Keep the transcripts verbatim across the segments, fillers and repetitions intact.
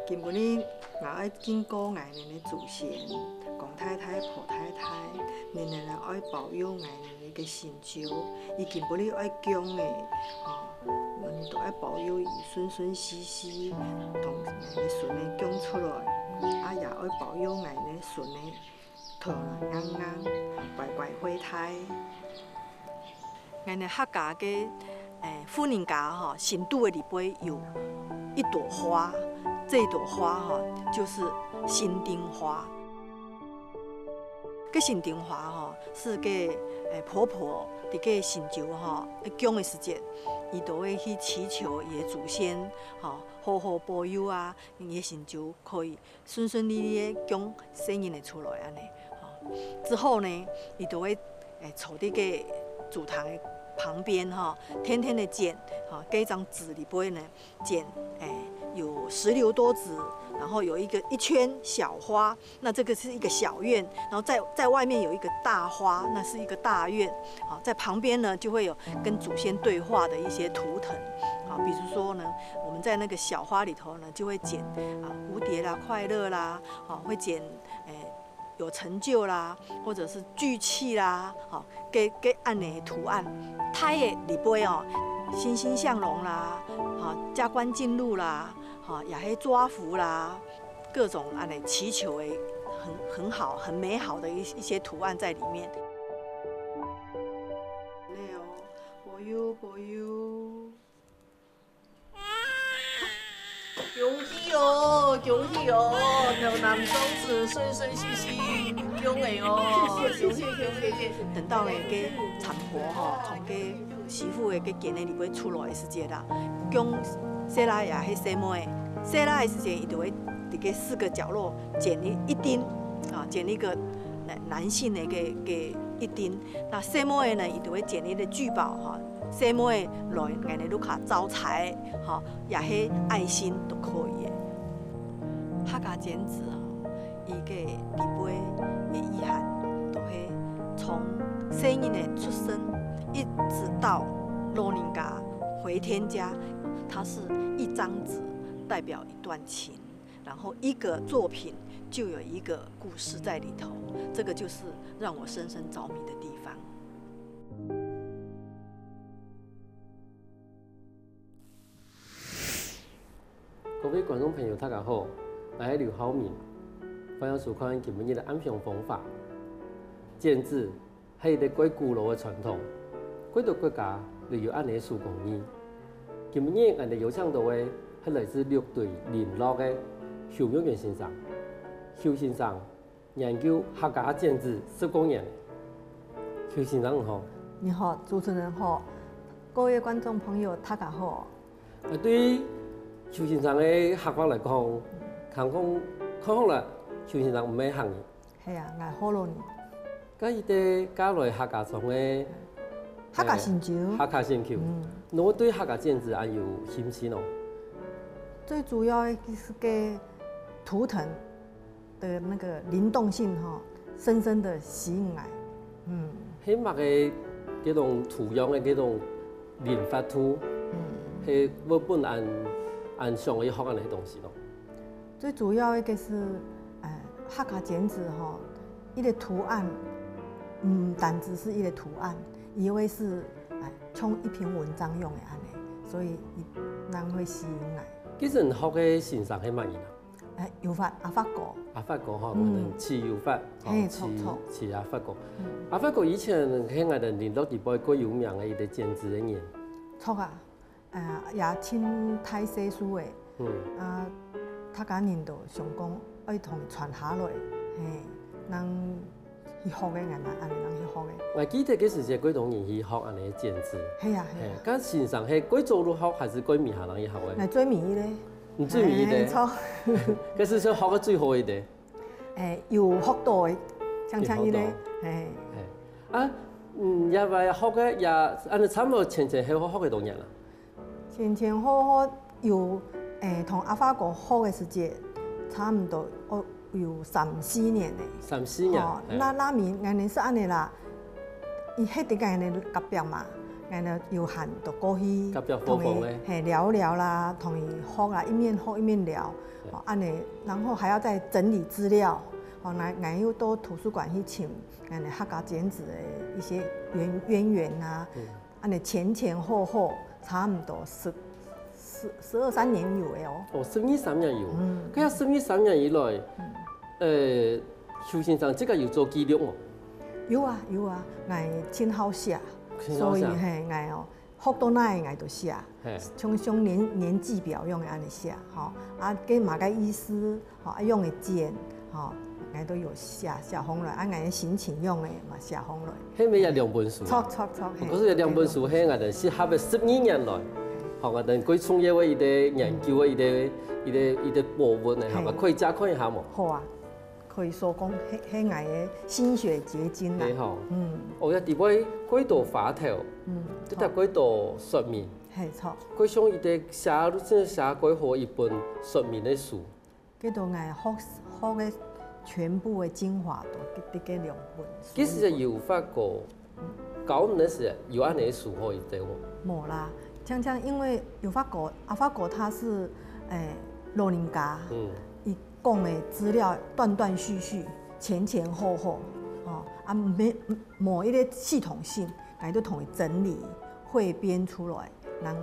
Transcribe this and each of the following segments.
今晡日𠊎愛敬告𠊎等个祖先，公太太、婆太太，你等愛保佑𠊎等个成就，佢今晡日愛降个，吼，你都愛保佑佢順順序序，同𠊎个孫仔降出來，啊也愛保佑𠊎个孫仔 頭硬硬，乖乖會大。𠊎等客家个，誒，婦人家吼，新肚个裡背有一朵花，這一朵花吼，就是新丁花。該新丁花吼，係該，誒，婆婆在該新酒吼，降个時節，佢都會去祈求佢个祖先吼，好好保佑啊，佢个新酒可以 順順利利个降細人仔出來恁呢。吼。之後呢，佢都會，誒，坐在該祖堂个旁邊吼，天天个剪，吼，該張紙裡背呢，剪，誒，有石榴多子，然後有一個一圈小花，那這個是一個小願，然後在，在外面有一個大花，那是一個大願。好，在旁邊呢，就會有跟祖先對話的一些圖騰。好，比如說呢，我們在那個小花裡頭呢， 就會剪，啊，蝴蝶啦、快樂啦，吼，會剪，誒，有成就啦，或者是聚氣啦，吼，該，該恁呢个圖案。大个裡背哦，欣欣向榮啦，吼，加官進祿啦，吼，也係祝福啦，各種恁呢祈求个很，很好、很美好的一，一些圖案在裡面。保佑，保佑。 恭喜哦，恭喜哦，頭男長子順順序序降个哦，恭喜恭喜恭喜！等到該个產婆吼，從該媳婦个該間个裡背出來个時節啦，降細倈仔也係細妹仔，細倈仔个時節，佢就會在該四個角落剪一，一丁，啊，剪一個男，男性个該，該一丁。 該細妹仔呢，佢就會剪一個聚寶吼，細妹仔來𠊎等屋下招財吼，也係愛心都可以个。客家剪紙吼，佢个裡背个意涵，都係從細人仔出生，一直到老人家回天家，它是一張紙代表一段情。 然後一個作品就有一個故事在裡頭，這個就是讓我深深著迷的地方。各位觀眾朋友，大家好，𠊎係劉浩明，歡迎收看今晡日个暗香風華。剪紙 係一個蓋古老个傳統，蓋多國家都有恁呢个手工藝。今晡日𠊎兜邀請到个係來自六堆麟洛个邱玉元先生。邱先生研究客家剪紙十過年了。邱先生你好。你好，主持人好，各位觀眾朋友，大家好。啊，對於邱先生个客話來講，聽講看好了，邱先生毋係客人。 係啊，𠊎學老人。該一個嫁來客家庄个，客家心臼。客家心臼。嗯。你對客家剪紙恁有興趣哦？最主要个係該圖騰个那個靈動性吼，深深的吸引𠊎。嗯。係麼个該種圖樣个該種靈活度，嗯。係會分恁，恁想愛學恁个東西咯。 最主要一個係，呃，客家剪紙吼，一個圖案，毋單只係一個圖案，佢會係，呃，像一篇文章樣个恁呢，所以佢正會吸引𠊎。其實你學个先生係麼人啊？呃，有法，阿發哥。阿發哥吼，嗯。徐有發，吼，嘿，徐，著，著。徐阿發哥。嗯。阿發哥以前係𠊎兜麟洛裡背蓋有名个一個剪紙个人。著啊。 啊，也盡大歲數个，嗯。啊，大家人都想講愛同傳下來，嘿，正去學个，恁樣，恁樣去學个。𠊎記得該時節蓋多人去學恁呢剪紙。係啊，係啊。嘿，該先生係蓋早就學，還係蓋尾下正去學个？𠊎最尾个。你最尾个？嘿，著。該係算學个最好个。 誒，有學到个，像像佢咧，有學到。嘿。嘿。啊，嗯，這擺學个也，恁呢差不多前前後後學幾多年啊？前前後後有，誒，同阿發哥學个時節，差毋多，哦，有三四年咧。三四年，哦，嘿。該，該面𠊎等係恁呢啦，佢歇在𠊎等隔壁嘛， 𠊎呢有閒就過去同佢，隔壁伙房咧。嘿，聊聊啦，同佢學啊，一面學一面聊，哦，恁呢，然後還要再整理資料，哦，𠊎，𠊎又到圖書館去尋𠊎个客家剪紙个一些淵，淵源啊，恁呢前前後後差毋多十，十，十二三年有个哦。哦，十二三年有。嗯。該十二三年以來，呃，邱先生自家有做記錄無？有啊，有啊，𠊎盡好寫，盡好寫。所以，嘿，𠊎哦， 學到哪个𠊎都寫，嘿。像，像年，年紀表用个恁呢寫，吼，啊，該麼个意思，吼，啊，用个剪，吼，𠊎都有寫，寫下來，啊，𠊎个心情用个嘛寫下來。係毋係也兩本書啊？著，著，著，嘿。可是兩本書係𠊎等適合个十二年來，吼，𠊎等最重要个一個研究个一個，一個，一個寶物呢，好吧？嘿。可以借看一下無？好啊。 可以說講，係，係𠊎个心血結晶啦。係吼。嗯。哦，也底背幾多花頭，嗯，這搭幾多說明。係，著。佢像一個寫，真寫幾好一本說明个書。這都𠊎學，學个全部个精華都在這兩本書裡背。其實有發覺，教你个時有恁呢書好一點無？無啦，常常因為有發覺，阿發覺他是，誒，老人家，嗯。 講个資料斷斷續續、前前後後，哦，啊，無，無一個系統性，𠊎都同佢整理、彙編出來，然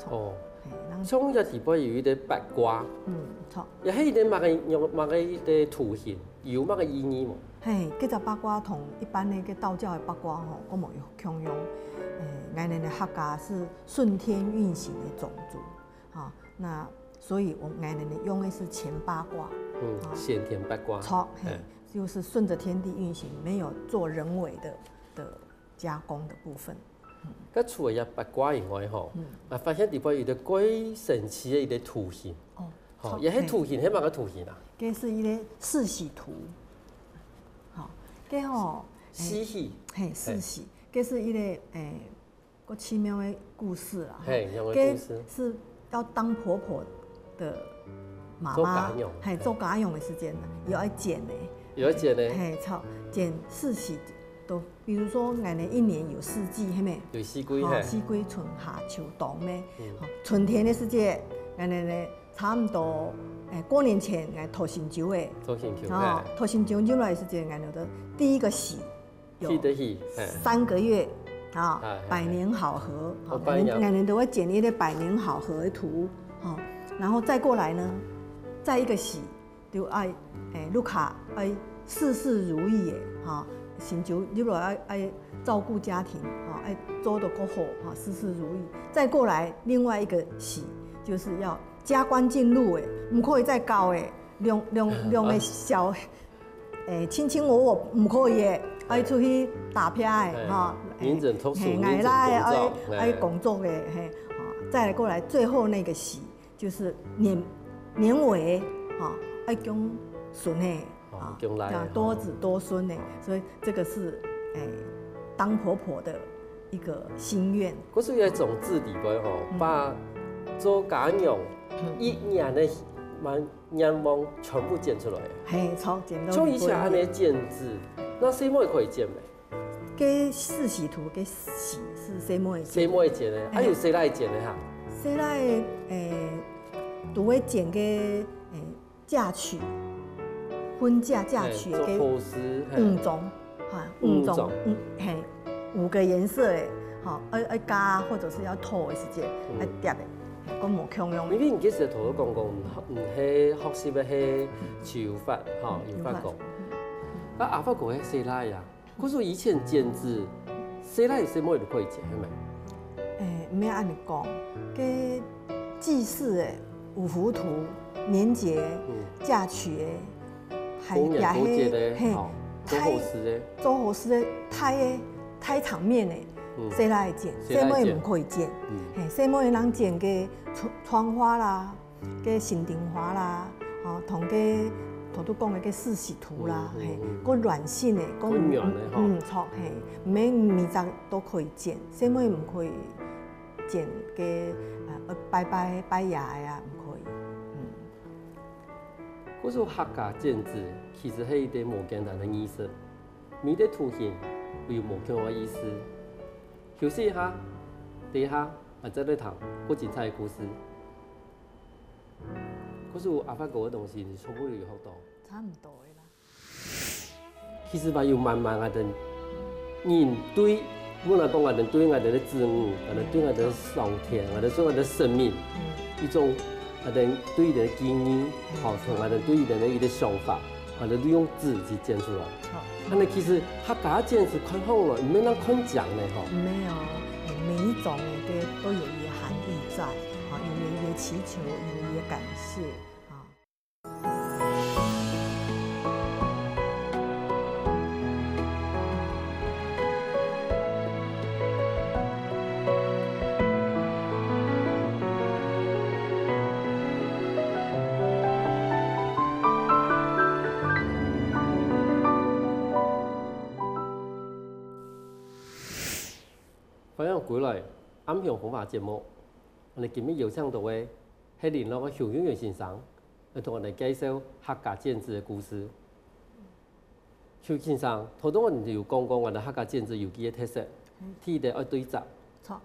後，哦。嘿，然後，像這底背有一個八卦，嗯，著。也係一個麼个，麼个一個圖形，有麼个意義無？嘿，這隻八卦同一般个道教个八卦吼，閣無共樣。誒，𠊎等个客家是順天運行个種族， 啊，那所以𠊎等用个係乾八卦，嗯，啊，先天八卦。著，嘿，哎。就是順著天地運行，沒有做人為的，的加工的部分。該除了這八卦以外吼，嗯。啊，發現底背有一個最神奇个一個圖形。哦，吼，著，也係圖形，嘿。係麼个圖形啊？這是一個四喜圖。好，這吼，四喜。嘿，四喜，這是一個，誒， 較奇妙个故事啦，吼。嘿，有个故事。該係當婆婆个媽媽，做家娘。嘿，做家娘个時節，有愛剪个。有愛剪个。嘿，著，剪四喜，都，比如說，𠊎等一年有四季，係無？有四季，吼，嘿。四季，春夏秋冬咩？嗯。吼，春天个時節，𠊎等呢，差毋多，誒，過年前，𠊎討新酒个。討新酒，吼，嘿。討新酒入來个時節，𠊎等就第一個喜， 有，記得去，嘿。三個月，啊，哎，哎，百年好合，哦，吼，百年。𠊎等，𠊎等都會剪一個百年好合个圖，吼，然後再過來呢，再一個喜，就愛，誒，屋下愛事事如意个，吼，成就，你就愛，愛照顧家庭，吼，愛做得較好，吼，事事如意。再過來另外一個喜，就是要加官進祿个，毋可以再高个，兩，兩，兩個小 誒，卿卿我我毋可以个，愛出去打拚个，嘿，吼。認真讀書，嘿，認真工作，愛，嘿。愛工作个，嘿，吼。再來過來，最後那個喜，就是年，年尾，吼，愛降孫个，哦，吼，降倈个，這樣多子多孫个，吼。所以這個是，誒，當婆婆的一個心願。可是這種字底背吼，嗯。把做家娘，嗯。一年个滿 願望全部剪出來。嘿，著，剪到像以前恁樣剪紙，該細妹可以剪無？該四喜圖，該喜係細妹剪。細妹剪个，啊，嘿。有細倈剪个哈？細倈，誒，都會剪个，誒，嫁娶，婚嫁嫁娶个嘿，做後事，嘿。五種。 哈，五種，五種。嗯，嘿，五個顏色个，吼，愛，愛加或者是愛塗个時節，嗯。愛疊个，嘿，講無共樣。因為你其實頭先講講，你，你係學習个係手法，吼，嗯，有法講。有法。啊，阿發哥係細倈啊，可是以前剪紙，細倈細妹都可以剪，係無？誒，毋免恁樣講，該 祭祀个、五福圖、年節、嗯。嫁娶个，還，公演、也係，過節个，嘿，吼，做後事个。大，做後事个，大个，大場面个，嗯。細倈剪，細倈剪。細妹毋可以剪。嗯。嘿，細妹人剪个窗，窗花啦，个新丁花啦，吼，同个頭拄講个个四喜圖啦，嗯，嗯，嘿，嗯。較軟性个，較，較軟个，吼。嗯，著，嘿，毋免每隻都可以剪，細妹毋可以 剪个，呃，拜拜拜爺个啊，毋可以。嗯。故所客家剪紙其實係一個無簡單个藝術，每個圖形都有無共个意思。休息一下，等一下，𠊎再來談過精彩个故事。可是阿發哥个東西，你全部都有學到。差毋多个啦。其實吧，有滿滿𠊎等人對，本來講𠊎等對𠊎等个子女，𠊎等對𠊎等个上天，𠊎等對𠊎等个神明，一種𠊎等對佢等个敬意，吼，同𠊎等對佢等个一个想法，𠊎等利用紙去剪出來。 恁呢其實客家剪紙看好了，毋免人看靚呢吼。沒有，每一種的都有一個含義在，啊，有一個祈求，有一個感謝，啊。歡迎歸來，暗香風華節目。𠊎等今日邀請到个係林樂个邱永元先生，來同𠊎等介紹客家剪紙个故事。邱先生，頭先𠊎等有講過𠊎等客家剪紙有幾個特色，第一個愛對摺，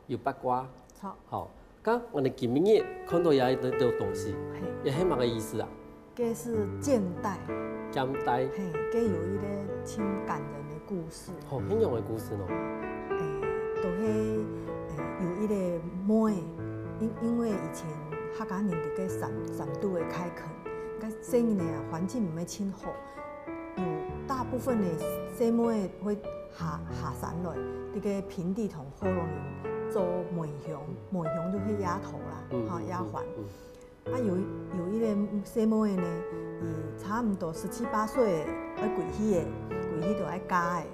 有八卦，好，該𠊎等今日看到這一兜東西，也係麼个意思啊？ 該係剪帶。剪帶。嘿，該有一個盡感人个故事。吼，係仰个故事呢？欸，就係，欸，有一個妹，因，因為以前客家人在該山，山肚个開墾，該細人仔啊，環境毋係盡好，有大部分个細妹會下，下山來，在該平地同學校裡面做妹香，妹香就係丫頭啦，哈，丫鬟。 啊，有，有一個細妹呢，佢差毋多十七八歲，愛歸去个，歸去就愛嫁个。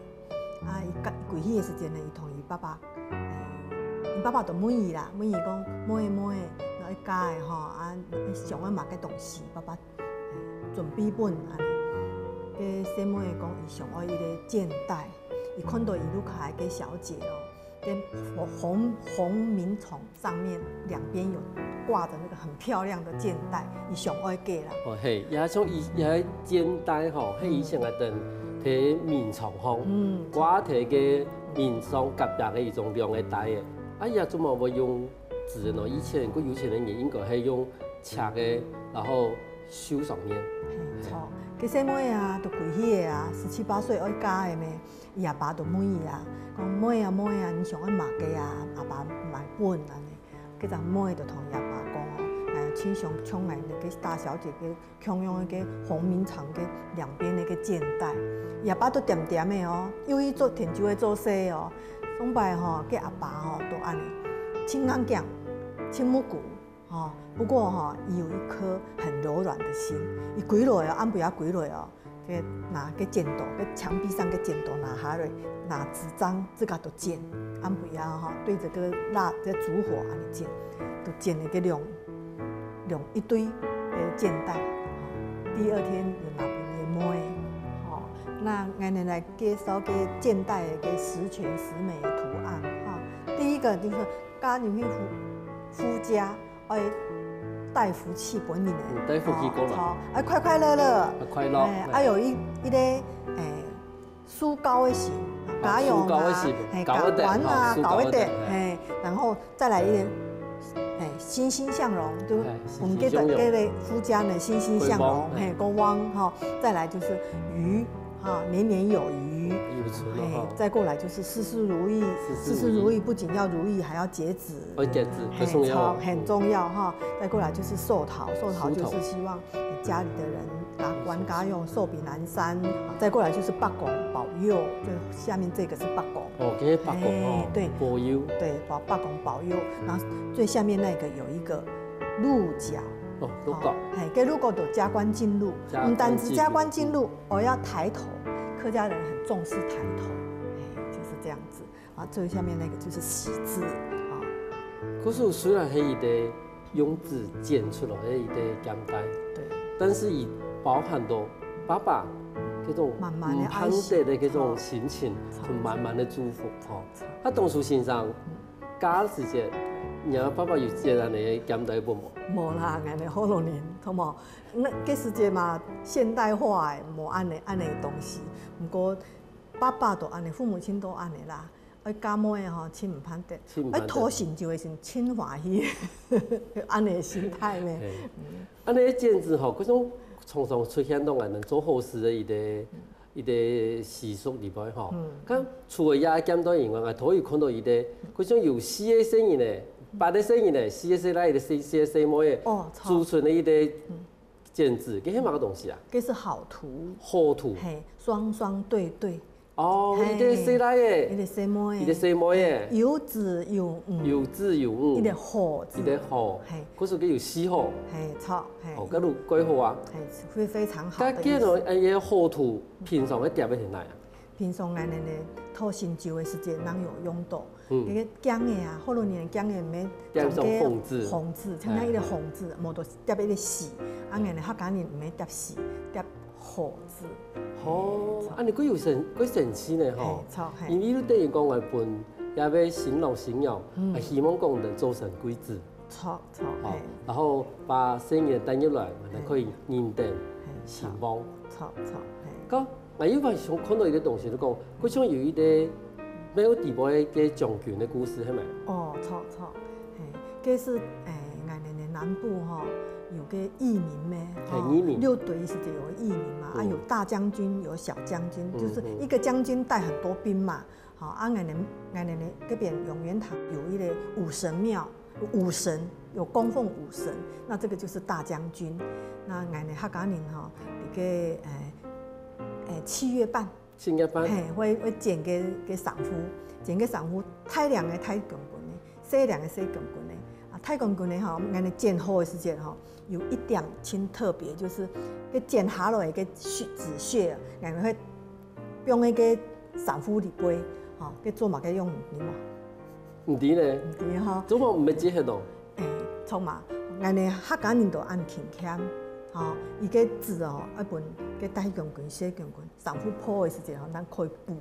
啊，佢嫁，歸去个時節呢，佢同佢爸爸，欸，佢爸爸就問佢啦，問佢講，妹妹，若愛嫁个吼，啊，想愛麼个東西，爸爸，欸，準備分恁呢。該細妹講，佢想愛一個剪帶，佢看到佢屋下个小姐哦，該紅，紅，紅棉床 上面兩邊有掛著那個很漂亮的剪帶，佢想愛該啦。哦，係，也像以，也剪帶吼，係以前个等在眠床項，嗯，掛在該眠床隔壁个一種涼个帶仔。啊，也做麼會用紙呢？以前个有錢个人應該係用尺个，然後繡上面。嘿，著。該細妹啊，都歸去个啊，十七八歲愛嫁个咩？ 佢阿爸就問佢啊，講：「妹啊，妹啊，你想愛麼个啊？阿爸買分恁呢。」該隻妹就同佢阿爸講哦：「哎，親像，像𠊎該个大小姐个共樣个紅棉床个兩邊个剪帶。」佢阿爸都恬恬个哦，又去做，田就會做事哦。上擺吼，該阿爸吼都恁呢，盡硬頸，盡木牯。 吼，不過吼，佢有一顆很柔軟的心。佢歸來哦，暗晡夜歸來哦，該拿該剪刀，該牆壁上个剪刀拿下來，拿紙張自家都剪。暗晡夜吼，對著該蠟，該燭火恁呢剪，都剪了該兩，兩一堆个剪帶。吼，第二天又拿分佢妹。吼，那𠊎等來介紹該剪帶个十全十美个圖案。吼，第一個就是嫁入去夫，夫家， 愛帶福氣分人个，嗯，帶福氣過來。吼，愛快快樂樂，啊，快樂，哎，哎。啊，有一，一個，哎，樹高个形，啊，家用啊，樹高个形，哎，高一點，家官啊，吼，樹高一點，高一點，哎。哎，然後再來一個，哎，欣欣向榮，就，哎，我們這個，欣欣向榮。這個夫家呢，欣欣向榮，光芒，哎。嘿，光芒，哈，再來就是餘，哈，年年有餘，有餘，哎，哈。再過來就是事事如意，事事如意。事事如意不僅要如意，還要結子。 哦，結子，嘿，很重要。超，很重要哈。再過來就是壽桃，壽桃就是希望家裡的人，家官家用壽比南山。再過來就是伯公保佑，就下面這個是伯公。哦，這是伯公哦，嘿，對。保佑。對，保，伯公保佑。然後最下面那個有一個鹿角。哦，鹿角。好，嘿，該鹿角就加官進祿，加官進祿。毋單只加官進祿，哦，要抬頭，客家人很重視抬頭，嘿，就是這樣子。 啊，最下面那個就是喜字，啊。可是雖然係一個用紙剪出來个一個剪帶，對。但是佢包含到爸爸這種滿滿的愛心，毋盼得个這種心情，超，超，同滿滿个祝福，吼。超。啊，當初先生，嗯。嫁時節，你阿爸爸有剪恁呢个剪帶分無？無啦，𠊎等好多年，好無？那，該時節嘛，現代化个，無恁呢，恁呢个東西。毋過，爸爸都恁呢，父母親都恁呢啦。愛嫁妹仔吼，盡毋盼得，盡毋盼得。愛討成就个時，盡歡喜，恁樣个心態呢。嘿。恁樣个剪紙吼，佢種常常出現到𠊎等做好事个一個，一個習俗裡背吼。嗯。該除了這个剪刀以外，𠊎頭一看到一個，佢種有四個細人仔，八個細人仔，四個細倈，一個細，四個細妹仔，哦，著。組成个一個剪紙，該係麼个東西啊？該係好圖。好圖。嘿，雙雙對對。 哦，嘿。一個細倈仔，一個細妹仔，一個細妹仔，有子有女，有子有女，一個好字，一個好，嘿。故所佢有四好。嘿，著，嘿。哦，該就蓋好啊。嘿，會非常好的意思。該見到，哎，這好圖，平常个貼个去哪啊？平常𠊎等呢，討成就个時節，人有用到。嗯。該個鏡仔啊，好多人鏡仔毋係點上紅紙。紅紙，像像一個紅字，無就貼一個四，啊，𠊎等客家人毋係貼四，貼 好字。哦，嘿，著。恁樣佢有神，佢神奇呢吼。嘿，著，嘿。因為你等於講來分這位新郎新娘，嗯。啊，希望講能做成貴子。著，著，哦，嘿。然後把細人帶入來，嘿。可以認定，嘿，希望。著，著，嘿。該，𠊎又還想看到一個東西，就講，好像有一個廟底背个將軍个故事，係無？哦，著，著，嘿，這是，誒，𠊎等个南部吼， 有個義民咩？吼，嘿，義民。六堆時節有個義民嘛，啊，嗯。有大將軍，有小將軍，嗯，就是一個將軍帶很多兵嘛。嗯。吼，啊，𠊎等，𠊎等呢，這邊永源堂有一個武神廟，有武神，有供奉武神，那這個就是大將軍。那𠊎等客家人吼，一個，誒，誒，七月半， 七月半。嘿，會，會剪該，該衫褲，剪該衫褲，大領个大光棍个，細領个細光棍个。啊，大光棍个吼，𠊎等剪好个時節吼，有一點盡特別，就是該剪下來个血，紙屑啊，𠊎等會放在該衫褲裡背，吼，該做麼个用，你知無？毋知呢。毋知吼。做麼毋係這个咯？誒，著嘛，𠊎等客家人都恁勤儉，吼，佢个紙哦，愛分該大光棍、細光棍， 衫褲破个時節吼，咱可以補。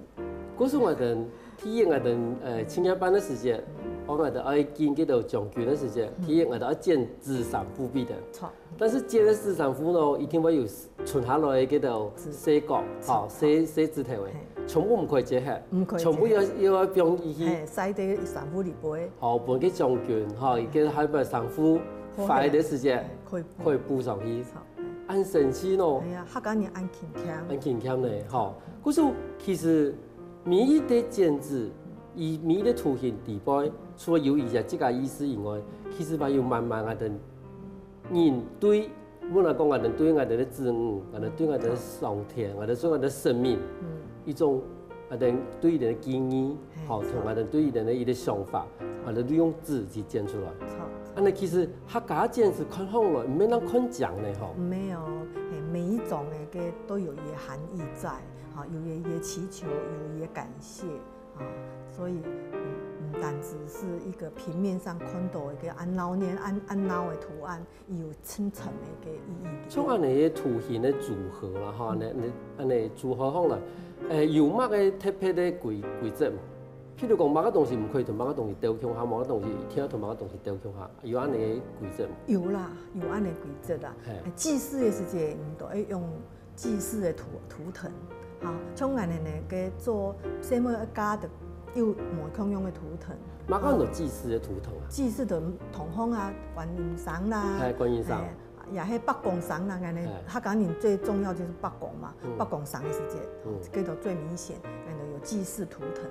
故所𠊎等，第一𠊎等，呃，七月半个時節，嗯。哦，𠊎等愛敬該兜將軍个時節，嗯。第一𠊎等愛剪紙衫褲分佢等。著。但是剪个紙衫褲呢，一定會有伸下來个該兜細角，紙。吼，細，細指頭个，嘿。全部毋可以剪忒，毋可以剪。全部要，要放入去。嘿，塞在衫褲裡背。吼，分該將軍，吼，嗯。佢个後背衫褲壞个時節，嘿，可以補。可以補上去。著。 恁神奇喏。哎呀，客家人恁勤儉。恁勤儉呢，吼。故所其實每一個剪紙，佢每一個圖形底背，除了有佢自家意思以外，其實還有滿滿𠊎等人對，無論講𠊎等對𠊎等个子女，𠊎等對𠊎等个上天，𠊎等對𠊎等个神明，嗯。一種 𠊎等對佢等个敬意，嘿，吼，著。同𠊎等對佢等个一個想法，𠊎等就用紙去剪出來。著，著。恁樣其實客家剪紙看起來，毋免人看靚呢，吼。毋免哦，嘿，每一種个該都有佢个含義在，吼，有佢个祈求，有佢个感謝，啊，所以，嗯，毋單只是一個平面上看到个該恁鬧熱、恁，恁鬧个圖案， 有深層个一個意義。像恁樣个圖形个組合啦，吼，恁樣，恁樣組合好了，誒，有麼个特別个規，規則無？譬如講，麼个東西毋可以同麼个東西鬥共下，麼个東西一定愛同麼个東西鬥共下，有恁樣个規則無？有啦，有恁樣个規則啦。嘿。誒，祭祀个時節，你都愛用祭祀个圖，圖騰，吼，像恁樣呢，該做細妹个家的有無共樣个圖騰。麼个安到祭祀个圖騰啊？祭祀的銅像啊，觀音像啦，嘿，觀音像。嘿， 也係伯公像啦，恁樣，嘿。客家人最重要就是伯公嘛，嗯。伯公像个時節，嗯。這個都最明顯，恁樣有祭祀圖騰。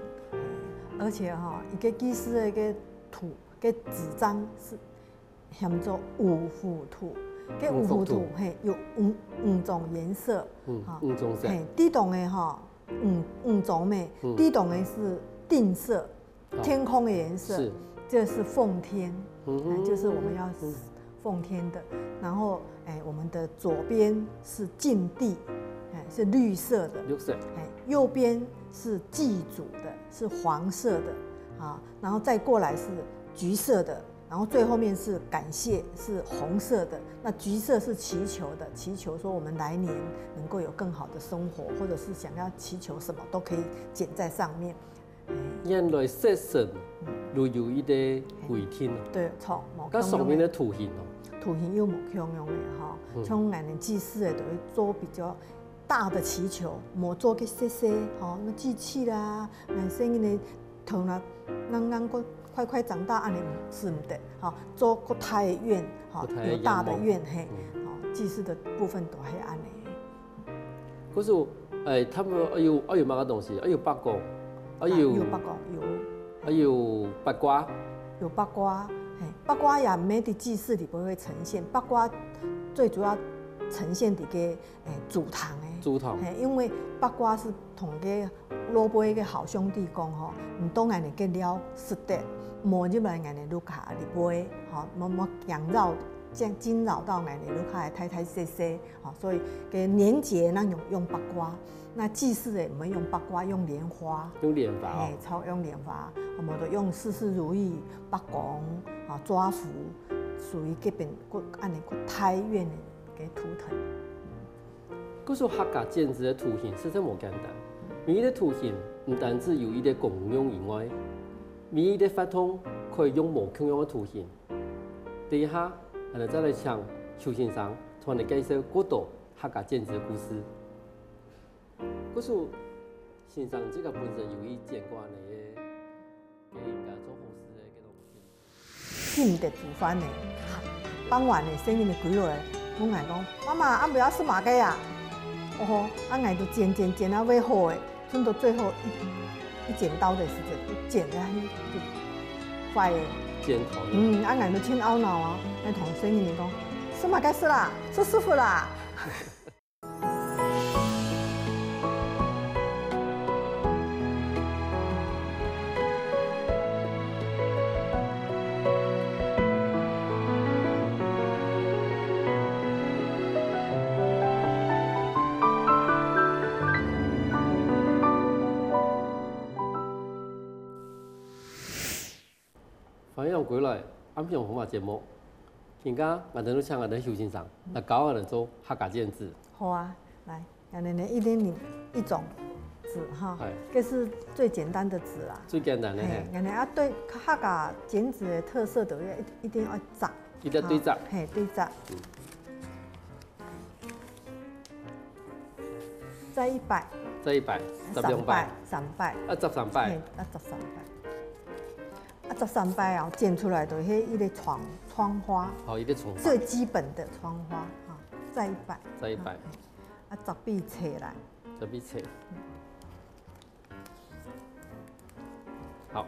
而且吼，一個祭祀个該圖，該紙張係喊做五福圖，該五福圖，五福圖。嘿，有五，五種顏色，嗯，哈。五種色。嘿，地動个吼，五，五種咩，嗯。地動个係定色， 好。天空的顏色，是。這是奉天，嗯哼。哎，就是我們要嗯。奉天的。然後，哎，我們的左邊是禁地，哎，是綠色的。綠色。哎，右邊是祭祖的，是黃色的，啊，然後再過來是橘色的，然後最後面是感謝，是紅色的。那橘色是祈求的，祈求說我們來年能夠有更好的生活，或者是想要祈求什麼都可以剪在上面。 原來色神就有一個規定啊。對，著，無共樣个。該上面个圖形哦。圖形又無共樣个吼，嗯。像𠊎等祭祀个都會做比較大的祈求，無做个細細吼，那祭器啦，𠊎細人个頭那，讓，讓我快快長大，恁樣係毋得，吼，做較大个願，吼，較大个願，有大个願，嘿，嗯。吼，祭祀的部分都係恁樣。可是，欸，他們還有，還有麼个東西？還有八公，還有，啊，有八公，有。還有八卦。有八卦，嘿，八卦也毋係在祭祀裡背會呈現，八卦最主要呈現在个 欸，祖堂欸。祖堂。嘿，因為八卦係同个老輩个好兄弟講吼，毋當𠊎等个料食得，莫入來𠊎等屋下裡背，吼，莫，莫驚擾，驚，驚擾到𠊎等屋下个大大細細，吼，所以个年節那用，用八卦，那祭祀欸，毋會用八卦，用蓮花。用蓮花哦。嘿，超用蓮花，無就用事事如意、八公，吼，抓福，屬於這邊，恁樣个大願个圖騰。 故所客家剪紙个圖形實在無簡單。每一個圖形毋單止有佢个功用以外，每一個活動可以用無共樣个圖形。等一下，𠊎等再來請邱先生同𠊎等介紹更多客家剪紙个故事。故所先生自家本身有去剪過恁樣个，个應該做好事个這種 記毋得煮飯呢。傍晚呢，細人仔歸來，問𠊎講：「媽媽，暗晡夜食麼个啊？」哦吼，啊𠊎就剪剪剪啊，會好欸，剪到最後一，一剪刀的時節，一剪下去就壞了。剪頭。嗯，啊𠊎就盡懊惱啊，𠊎同細人仔講：「食麼个食啦？食師傅啦！」 歡迎歸來，暗晡夜好嘛節目。今下𠊎等就請𠊎等邱先生來教𠊎等做客家剪紙。好啊，來，𠊎等呢一人一種紙哈，哎。這是最簡單的紙啦。最簡單的，嘿，嘿。𠊎等啊對客家剪紙的特色就要一，一定要紮。一定要對摺。啊，嘿，對摺。嗯。 再一擺。再一擺，十兩擺。三擺，三擺。啊，十三擺。嘿，啊，十三擺。啊，十三擺哦，剪出來就係一個窗，窗花。哦，一個窗花。最基本的窗花，哈，再一擺。再一擺。啊，啊，十比冊來。十比冊。好。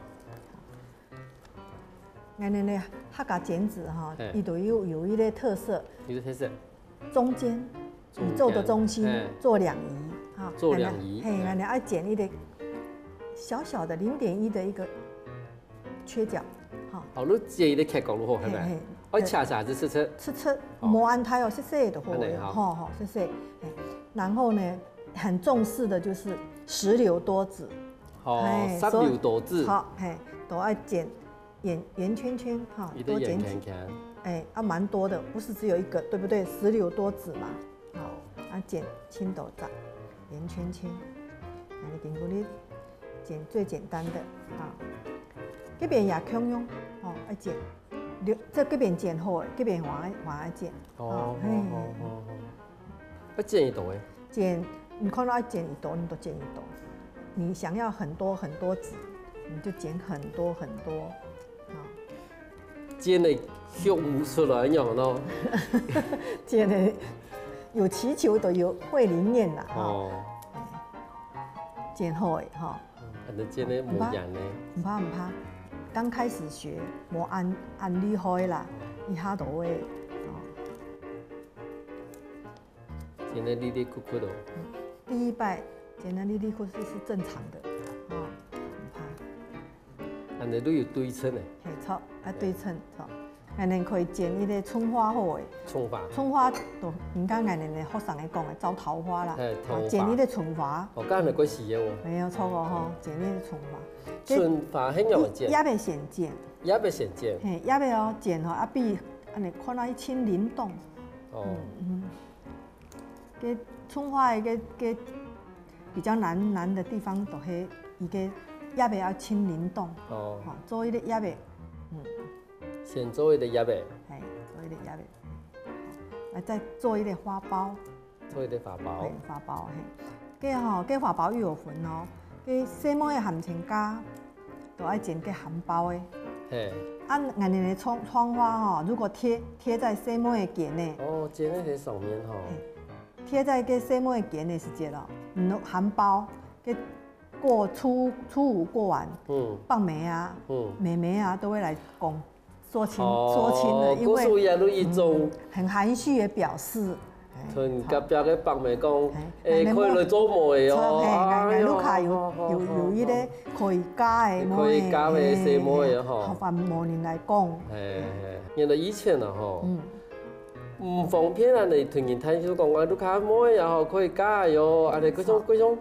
𠊎等呢，客家剪紙哈，嘿。佢都有，有一個特色，有一個特色。中間，中間，宇宙的中心，嘿。做兩儀，哈，做兩儀，嘿，嘿。𠊎等愛剪一個小小的零點一的一個缺角，哈。哦，你剪一個缺角就好，係咪？嘿，嘿。愛斜斜還係直直？直直，哦。無恁大哦，細細就好了，恁樣，好。吼，吼，細細。嘿，然後呢，很重視的就是石榴多子。哦，嘿，石榴多子。所以，好，嘿，都愛剪 圓，圓圈圈，哈，一個圓圈圈。多剪幾，哎，啊，蠻多的，不是只有一個，對不對？石榴多子嘛，好，啊，剪盡多隻，圓圈圈，來，經過你剪最簡單的，啊，這邊也共樣，哦，愛剪，留，這，這邊剪好了，這邊還愛，還愛剪，哦，哦，嘿。哦，哦，哦。 愛剪幾多个？剪，你看到愛剪幾多，你就剪幾多。你想要很多很多紙，你就剪很多很多。啊。剪个血無出來，仰般咯？剪个有祈求的，有會靈驗的，哈。哦。哎，剪好个，哈。 恁樣剪个無影呢？毋怕，毋怕。剛開始學，無恁，恁厲害啦，一下都會，哦。剪个利利曲曲哦。嗯，第一擺剪个利利曲曲是正常的，哦，毋怕。恁樣都有對稱个。嘿，著，啊，對稱，著。 恁樣可以剪一個春花好欸。春花。春花就人家𠊎等个學生會講个招桃花啦。嘿，桃花。哦，剪一個春花。哦，該還蠻怪喜个哦。沒有錯哦，吼，剪一個春花。春花很容易剪。葉仔先剪。葉仔先剪。嘿，葉仔哦，剪吼，啊，比恁樣看來盡靈動。哦。嗯，嗯。該春花个，該，該比較難，難的地方就係一個葉仔要盡靈動。哦。吼，做一個葉仔。嗯。 先做一個葉仔。嘿，做一個葉仔。啊，再做一個花苞。做一個花苞。嘿，花苞，嘿。該吼，該花苞又有分哦。該細妹仔還毋曾嫁，就愛剪个含包个。嘿。啊，𠊎等个窗窗花吼，如果貼貼在細妹个肩呢，哦，剪个係上面吼。嘿，貼在个細妹个肩个時節哦，嗯，含包个過初初五過完，嗯，伯姆啊，嗯，妹妹啊，都會來講。 說親，哦，說親了，因為故事也有一種，嗯，很含蓄的表示。同隔壁个伯姆講，哎，哎，可以來做妹哦，哎，哎，哎，哎，哎，哎，哎，哎，有有有一個可以嫁个妹，可以嫁个細妹哦，吼，好煩無人來講。哎，哎，原來以前啊吼，嗯，毋方便啊，你同人談就講啊，你嫁妹啊吼，可以嫁个喲，啊，你各種各種。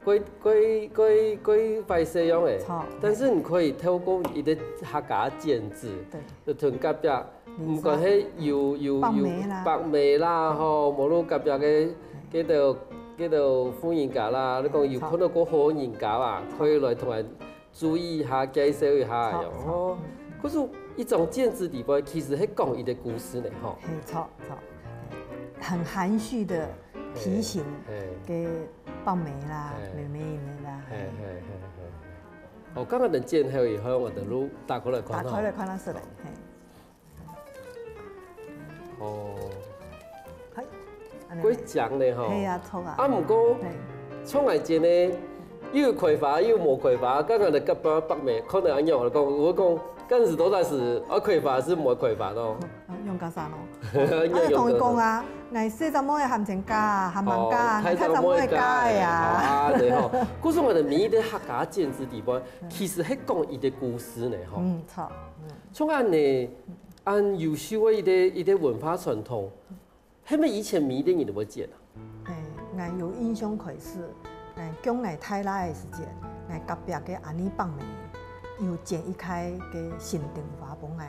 過過過過壞勢樣誒，著。但是你可以透過一個客家剪紙，對，就同隔壁，毋管係有有有伯姆啦，吼，無論隔壁个該兜該兜婦人家啦，你講有看到過好人家啊，可以來同𠊎注意一下，介紹一下，著，著，哦，可是一張剪紙底背，其實係講一個故事呢，吼。嘿，著著，很含蓄的。 提醒个伯姆啦、妹妹們啦。嘿嘿嘿嘿。哦，剛剛等剪好以後，𠊎等就打開來看吼。打開來看啊，係嘞，嘿。哦。嘿，恁樣。過靚呢吼。嘿啊，著啊。啊，毋過，嘿，像𠊎剪呢，又有開花又無開花，剛剛个隔壁伯姆看到恁樣，我講，我講，該係到底係愛開花還係無開花咯？ 啊，用較啥咯？啊，同佢講啊，𠊎細隻妹還毋曾嫁，還吂嫁，哦，大隻妹嫁个啊。啊，對吼。故所𠊎等每一個客家剪紙底背，其實係講一個故事呢吼。嗯，著。像恁呢，恁優秀个一個一個文化傳統，係毋係以前每一個人都會剪啊？ 哎，𠊎有印象開始，哎，降𠊎大倈个時節，𠊎隔壁个阿二伯姆有剪一塊个新燈花分𠊎。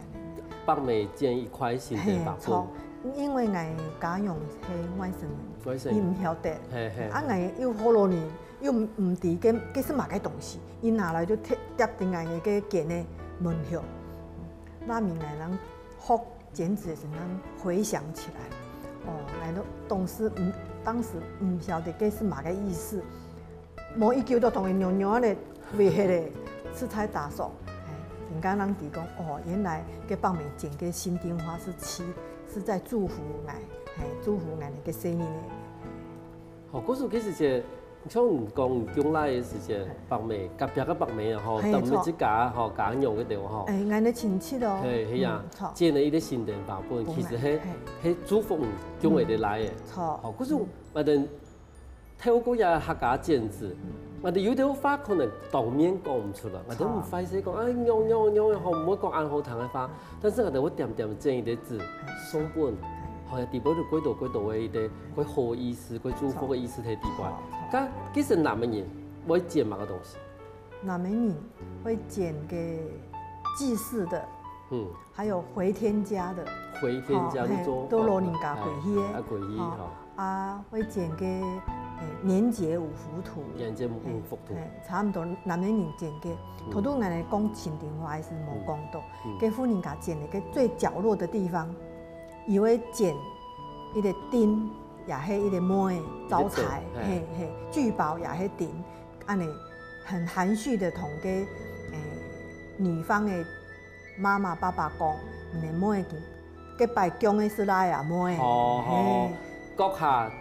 伯姆剪一塊新燈花分。嘿，著，因為𠊎家娘係外省人，外省人。佢毋曉得。嘿嘿。啊，𠊎又好老呢，又毋毋知該該係麼个東西，佢拿來就貼貼在𠊎个肩个門口。那明𠊎人學 剪紙个時陣回想起來，哦，𠊎都當時毋，當時毋曉得該係麼个意思，無幾久就同佢軟軟仔飛忒咧，實在打爽。哎，人家人知講，哦，原來該伯姆剪个新燈花係祈，係在祝福𠊎，嘿，祝福𠊎个細人仔。哦，故所其實係 像你講降倈个時節，伯姆，隔壁个伯姆啊，吼，嘿，等於自家吼，家娘个對吼。哎，𠊎个親戚哦。嘿，係啊，嗯，著。剪了一個新燈花分，其實係，係祝福你降个來个。著。吼，故所𠊎等透過這客家剪紙，𠊎等有兜話可能當面講毋出來，𠊎等毋壞勢講，哎，仰仰仰，吼，毋會講恁好聽个話。 但是𠊎兜會恬恬剪一個紙送分，好，底背就過多過多个一個過好个意思，過祝福个意思在底背。該其實男个人會剪麼个東西？男个人會剪个祭祀的，嗯，還有回天家的，回天家就做，嘿，都老人家歸去个，啊，歸去，吼。 啊，會剪个，欸，年節五福圖。年節五福圖。嘿，差毋多男个人剪个。頭拄𠊎來講新燈花个時無講到，該婦人家剪个，該最角落个地方，佢會剪一個燈，也係一個妹，招財，嘿，嘿，聚寶也係燈，恁仔很含蓄个同該，欸，女方个 媽媽、爸爸講，你个妹，該擺降个係倈仔妹。哦，閣下，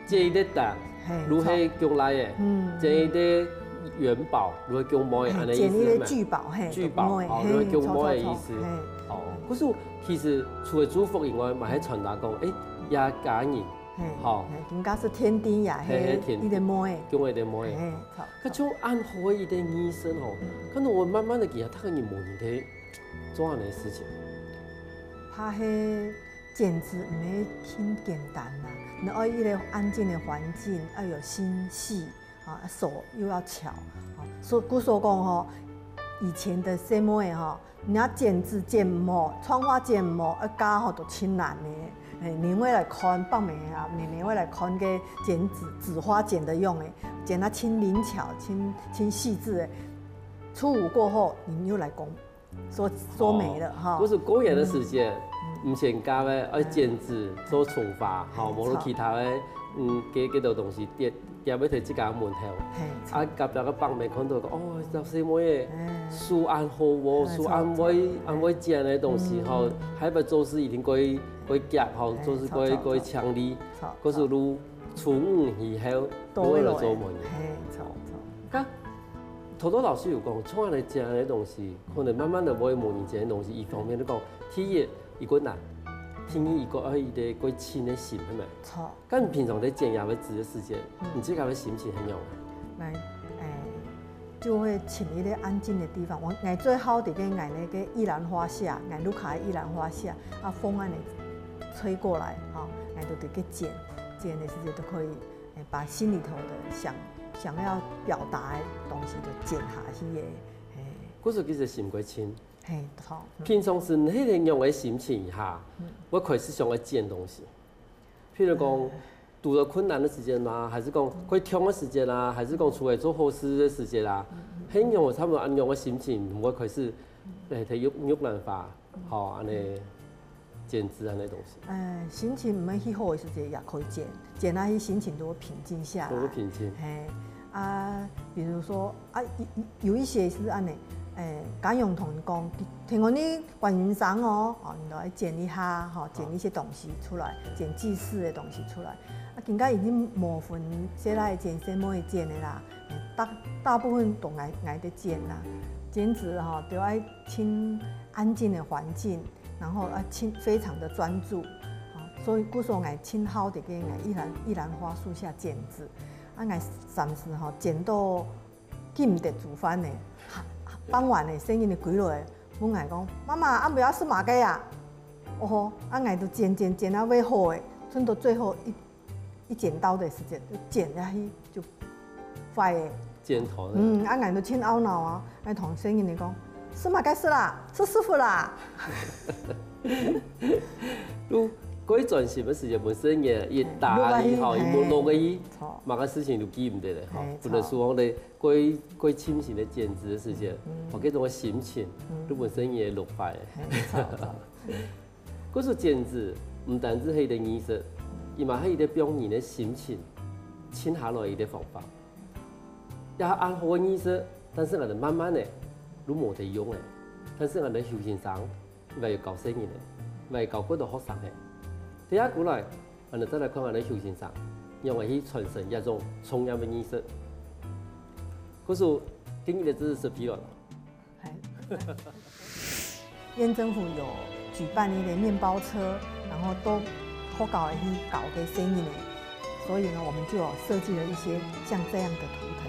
這一個擔，嘿，就係降倈仔，嗯，這一個元寶，就係降妹，嘿，恁仔意思係無？剪一個聚寶，嘿，聚寶，哦，就係降妹个意思。著，著，著，嘿。哦，故所其實除了祝福以外，嘛係傳達講，欸，這家人，嘿，吼，嘿，應該係天地也係一個妹。降一個妹。嘿，著。該就恁好个一個儀式吼，可能𠊎慢慢个其實大家人無人去 做恁仔个事情。怕係剪紙毋係恁簡單啦，你愛一個安靜个環境，愛有心細啊，手又要巧啊。所以故所講吼，以前个細妹吼，你若剪紙剪毋好，窗花剪毋好，愛嫁吼都盡難个。欸，人會來看，伯姆啊、妹妹會來看該剪紙，紙花剪到仰仔，剪到盡靈巧、盡盡細緻个。初五過後，人又來講 說說媒了哈。故所過年个時節，毋先教个，愛剪紙、做沖花，吼，無論其他个，嗯，幾幾多東西，跌跌要提自家門口。啊，隔壁个伯姆看到講，哦，這細妹仔，手恁好哦，手恁會恁會剪个東西吼，下擺做事一定會會遽吼，做事會會強力，可是你初五以後，都會來做門。嘿，著著。該頭頭老師有講，像恁仔剪个東西，可能慢慢仔會無人剪个東西，一方面你講，第一， 一個難，第二一個愛一個過靜个心，係無？著。該你平常在剪這个紙个時節，你自家个心情係仰般？來，欸，就會尋一個安靜的地方。𠊎𠊎最好在該𠊎那個玉蘭花下，𠊎屋下个玉蘭花下，啊，風恁仔吹過來，吼，𠊎就在該剪，剪个時節都可以，欸，把心裡頭的想想要表達的東西就剪下去个，嘿。故所其實心過靜。 嘿，著。平常時你係仰般个心情下，會開始想愛剪東西？譬如講，堵著困難个時節嘛，還係講會痛个時節啦，還係講出來做好事个時節啦，係仰般差不多恁樣个心情，會開始，欸，提玉玉蘭花，吼，恁仔剪紙恁仔東西。呃，心情毋係去好个時節也可以剪，剪下去心情都會平靜下來。都會平靜。嘿，啊，比如說啊，有有一些是恁仔，欸，家用同你講，聽講你 觀音生哦，哦，你就愛剪一下，吼，剪一些東西出來，剪祭祀的東西出來。啊，今下已經無分細倈剪、細妹剪个啦，大大部分都𠊎𠊎在剪啦。剪紙吼，都愛盡安靜的環境，然後要盡非常的專注，啊，所以故所𠊎盡好在該𠊎玉蘭玉蘭花樹下剪紙。啊，𠊎暫時吼剪到 記毋得煮飯呢。傍晚呢，細人仔歸來，問𠊎講：「媽媽，暗晡夜食麼个啊？」哦吼，啊，𠊎就剪剪剪啊，會好誒，剩到最後一一剪刀的時間，就剪下去就壞誒。剪頭的。嗯，啊，𠊎就盡懊惱啊，𠊎同細人仔講：「食麼个食啦？食師傅啦！」就過專心个時間，本身也也打而已吼，也無弄个伊，麼个事情都記毋得了吼，不能說咧。 過過盡心个剪紙个時節，哦，該種个心情，都本身也落壞。故所剪紙毋單止係一個藝術，佢嘛係一個表現人个心情，靜下來一個方法。也恁好个藝術，但是𠊎兜慢慢个，都無得用誒。但是𠊎兜邱先生， 也有教細人仔，也有教過多學生仔。等下過來，𠊎兜再來看𠊎兜邱先生，仰般去傳承這種重要个藝術。故所，今日个知識是疲勞了。縣政府有舉辦一個麵包車，然後到學校去教給細人仔，所以呢，我們就有設計了一些像這樣的圖騰。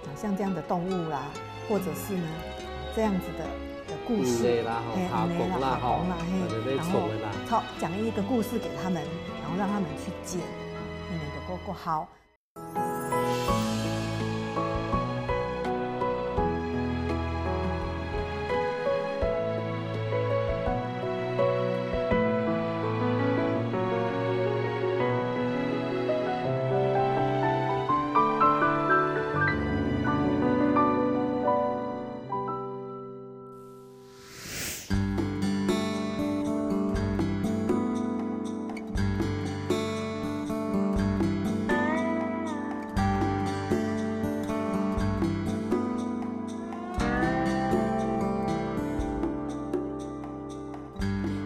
啊，像這樣的動物啦，或者是呢，這樣子的的故事，魚仔啦，吼，嘿，蝦公啦，魚仔啦，蝦公啦，吼，嘿，然後咧創个啦。講一個故事給他們，然後讓他們去剪，你們的過過好。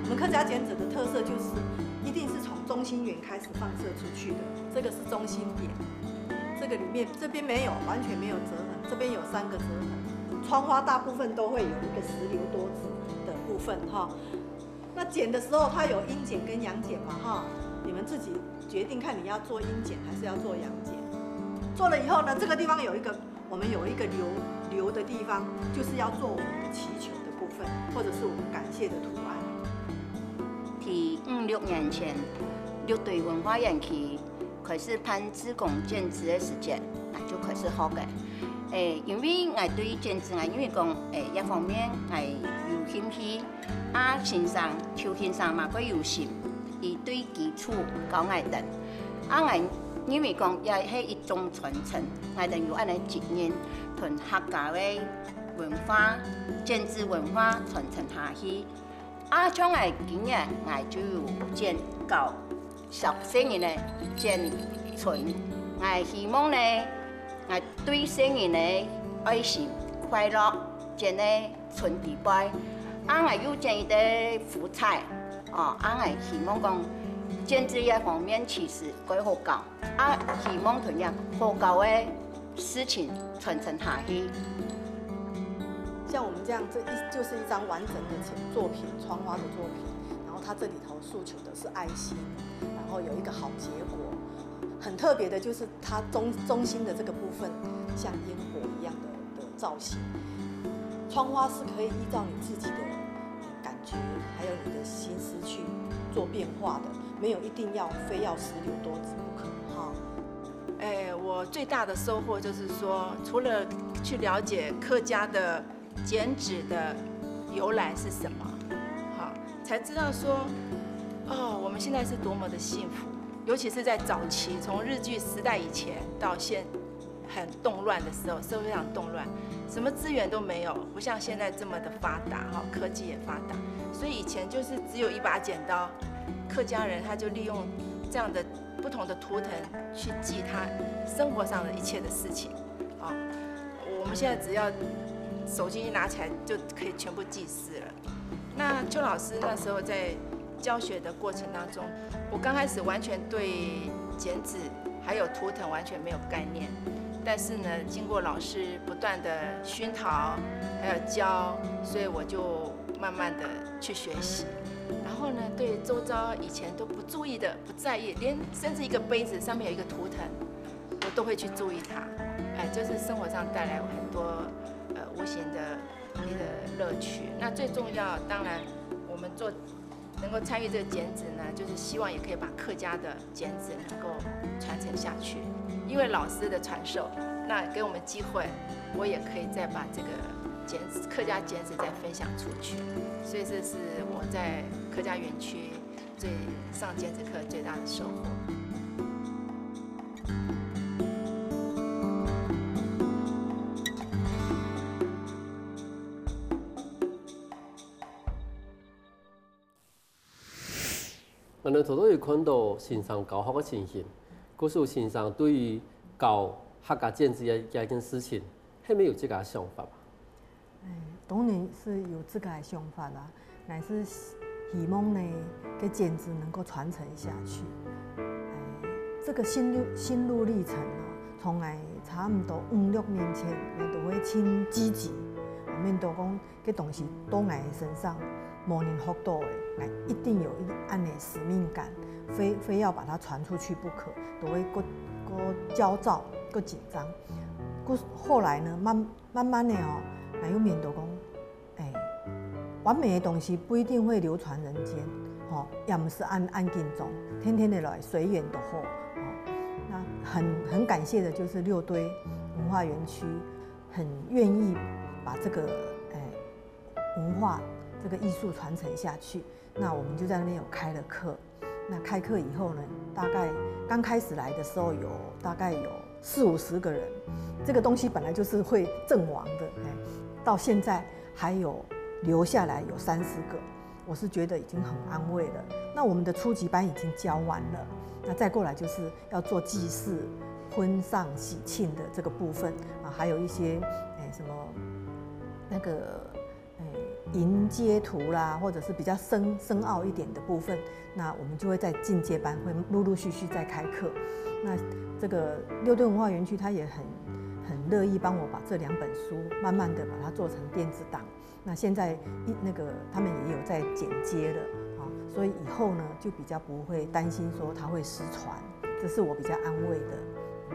我們客家剪紙的特色就是一定是從中心圓開始放射出去的，這個是中心點。這個裡面，這邊沒有，完全沒有折痕，這邊有三個折痕。窗花大部分都會有一個石榴多子的部分哈。那剪的時候，它有陰剪跟陽剪嘛哈，你們自己決定看你要做陰剪還是要做陽剪。做了以後呢，這個地方有一個 我們有一個留留的地方，就是要做我們的祈求的部分，或者是我們感謝的圖案。在五六年前，六堆文化園區開始辦志工剪紙个時節，𠊎就開始學个。誒，因為𠊎對剪紙，𠊎因為講，誒，這方面𠊎有興趣， 啊，先生，邱先生嘛，佢有心，佢對基礎教𠊎兜。啊，𠊎認為講，也係一種傳承，𠊎兜有恁仔責任，同客家个文化、剪紙文化傳承下去。啊，像𠊎今年，𠊎就有剪教小細人仔剪春。𠊎希望呢，𠊎對細人仔愛心、快樂，剪个春底背。啊，𠊎又剪一个福彩，哦，啊，𠊎希望講，剪紙業方面其實蓋好搞。 啊，希望同樣好搞个事情傳承下去。像我们这样，这一就是一张完整的成作品，窗花的作品，然后它这里头诉求的是爱心，然后有一个好结果。很特别的就是它中中心的这个部分，像烟火一样的的造型。窗花是可以依照你自己的感觉，还有你的心思去做变化的，没有一定要非要石榴多子不可哈。哎，我最大的收获就是说，除了去了解客家的剪纸的由来是什么，好，才知道说，哦，我们现在是多么的幸福，尤其是在早期，从日据时代以前到现很动乱的时候，社会上动乱，什么资源都没有，不像现在这么的发达哈，科技也发达，所以以前就是只有一把剪刀，客家人他就利用这样的不同的图腾去记他生活上的一切的事情啊。我们现在只要手机一拿起来就可以全部记事了。那邱老师那时候在教学的过程当中，我刚开始完全对剪纸还有图腾完全没有概念，但是呢，经过老师不断的熏陶还有教，所以我就慢慢的去学习。然后呢，对周遭以前都不注意的、不在意，连甚至一个杯子上面有一个图腾，我都会去注意它。哎，就是生活上带来很多呃无形的一个乐趣。那最重要，当然我们做能够参与这个剪纸呢，就是希望也可以把客家的剪纸能够传承下去。因为老师的传授，那给我们机会，我也可以再把这个剪纸客家剪纸再分享出去。所以这是我在客家园区最上剪纸课最大的收获。𠊎等頭頭有看到先生教學个情形，故所先生對於教客家剪紙這這件事情，係無有自家个想法？哎，當然是有自家个想法啦，乃是希望呢，个剪紙能夠傳承下去。哎，這個心路心路歷程啊，從來差毋多五六年前，𠊎都會盡積極，面對講 个東西到𠊎身上，無人學到个，𠊎一定有一恁仔使命感，非非要把它傳出去不可，都會過過焦躁、過緊張。故後來呢，慢慢慢的哦，𠊎又面對講，哎，完美的東西不一定會流傳人間，吼，也毋使恁恁緊張，天天的來隨緣就好，吼。那很很感謝的就是六堆文化園區。 很願意把這個誒文化、這個藝術傳承下去。那我們就在那邊有開了課。那開課以後呢，大概剛開始來的時候有大概有四五十個人，這個東西本來就是會陣亡的，誒，到現在還有留下來有三十個。 我是覺得已經很安慰了。那我們的初級班已經教完了，那再過來就是要做祭祀、婚喪喜慶的這個部分啊，還有一些誒什麼那個誒迎接圖啦，或者是比較深深奧一點的部分，那我們就會在進階班會陸陸續續再開課。那這個六堆文化園區他也很很樂意幫我把這兩本書慢慢的把它做成電子檔。 那現在一那個他們也有在剪接了啊，所以以後呢就比較不會擔心說它會失傳，這是我比較安慰的。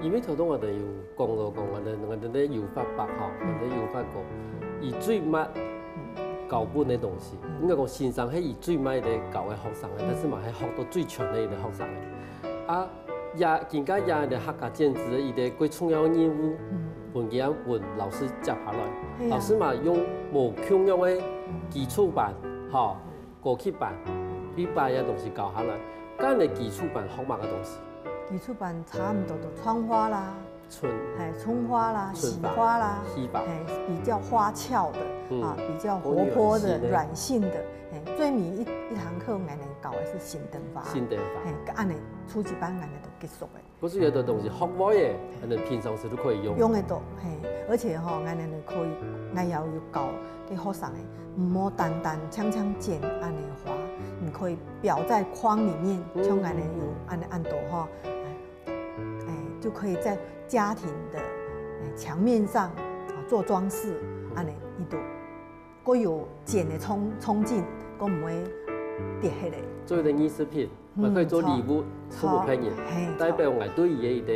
因為頭先𠊎兜有講到講，𠊎兜𠊎兜个有法白吼，𠊎兜有法講，以最慢教本个東西，應該講先生係以最慢个教个學生个，但是嘛係學到最全个一個學生个。啊， 也今个也个客家剪紙个一個最重要个任務，分佢分老師接下來。老師嘛用無共樣个基礎班，吼，高級班，一般个東西教下來。該个基礎班學麼个東西？基礎班差毋多都窗花啦，春，係，春花啦、春花、喜花啦，喜花。係，比較花俏的，嗯。啊，比較活潑的、溫暖型的。軟性的。係，最尾一，一堂課，𠊎等教个係新燈花。新燈花。係，該恁仔初級班𠊎等就結束了。故所有兜東西學會个，𠊎等平常時都可以用。用得到，係，而且吼，𠊎等可以，𠊎也有教給學生个，毋好單單淨淨剪恁仔花，你可以裱在框裡面，嗯。像𠊎等有恁仔恁多吼， 哎，就可以在家庭的，哎，牆面上，啊，做裝飾，恁仔，佢就過有剪个衝，衝勁，過毋會跌下來。做一個藝術品，嗯，也可以做禮物，著，送給別人，著，嘿，代表𠊎對佢个一個，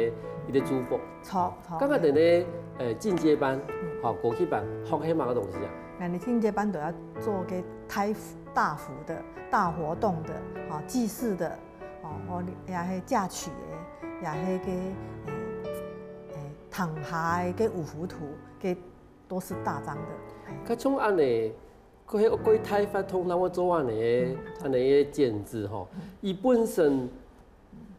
一個祝福。著，著。剛剛等个，呃，進階班，嗯。好，高級班，學係麼个東西啊？𠊎等進階班都要做个大幅，大幅的、大活動的，啊，祭祀的， 哦，哦，也係嫁娶个，也係个，誒，誒，堂下个，个五福圖，个都是大張的。哎。該像恁仔，佢係過大活動，通常會做恁仔个，嗯。恁仔个剪紙吼，嗯。佢本身